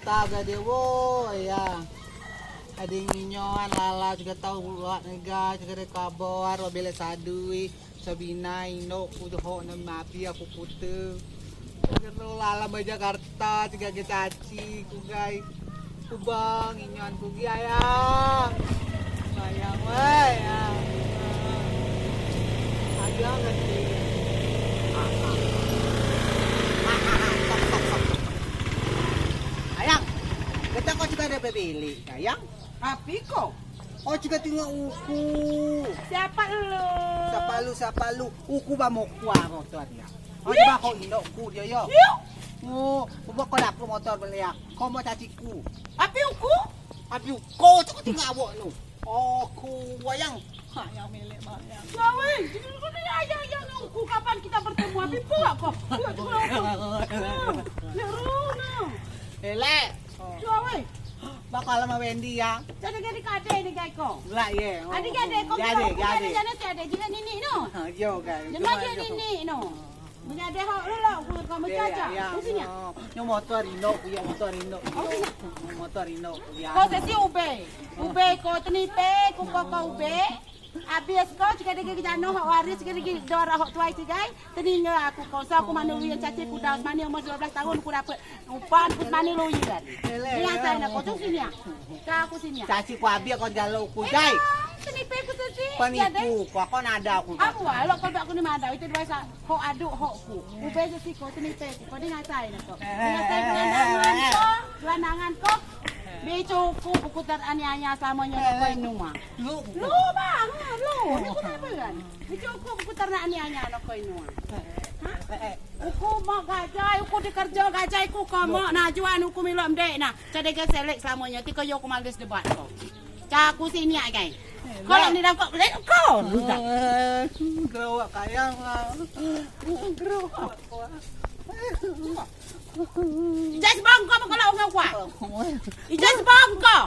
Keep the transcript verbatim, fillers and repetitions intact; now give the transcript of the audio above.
Taga de wo ya. Ade nginyoan lala juga tau buat nega juga de kabar wa bele sadui. Sabina indok ku dohok na mapi aku kute. Kero lala ba Jakarta juga ge caci ku gai. Ku bang inyoan ku gi ayang. Bayang weh ya. Ayang lagi. Ayang, kita kok juga ada bebeli, ayang? Api kok? Oh, juga tinggal uku. Siapa lu? Siapa lu, siapa lu? Uku ba mokua motor dia. Oh, coba kau indok ku dia yo. Yuk. Oh, coba kau dapur motor beli ya. Kau mau caciku. Api uku? Api uku, coba tinggal awak lu. Oh, ku wayang. Ha, yang milik mayang. Ya weh, jadi kau ni ayah yang uku kapan kita bertemu? Api pula kau. Pula tu kau. Ya Rona. Elek. Cua woi. Bakal sama Wendy ya. Jadi jadi kade ni gai ko. Lah ye. Adi kade ko. Kade kade. Jana si ade jina nini no. Yo gai. Jana jina nini no. Menyade hok lu lah ku kamu caca. Usinya. Nyo motor ino ku ya motor ino. Usinya. Motor ino ku ya. Ko sesi ube. Ube ko tenipe ku ko ko ube. Abis ko cigai dege jano hok waris cigai dege dora hok tuai cigai. Teninga aku ko so aku manu luyen caci ku daus mani umur dua belas tahun ku dapet upan ku mani luyen. Ni asai na ko tu sini ya. Ka aku sini ya. Caci ku abis ko jalo ku jai. Tenipe ku sesi. Penipu ko ko nada aku. Aku walo ko aku ni madau itu dua sa. Hok aduk hok ku. Ube sesi ko tenipe ku ko ni asai na ko. Ni asai ku landangan ko. Landangan ko. Bicu ku buku teraniaya selamanya ko inua. Lu. Lu bang, lu. Ni ku apa kan? Uku, uku ternak ni anya no koi nua. Uku mok gajai, uku dikerjo gajai ku ko mok najuan uku milo mdek na. Cade ge selek selamonyo ti ko yo ku malus debat ko. Ca ku sini agai. Ko lok ni dang ko lek ko. Gerowak kayang lah. Gerowak. Ijai sebongko mok ko lok ngau kuat. Ijai sebongko.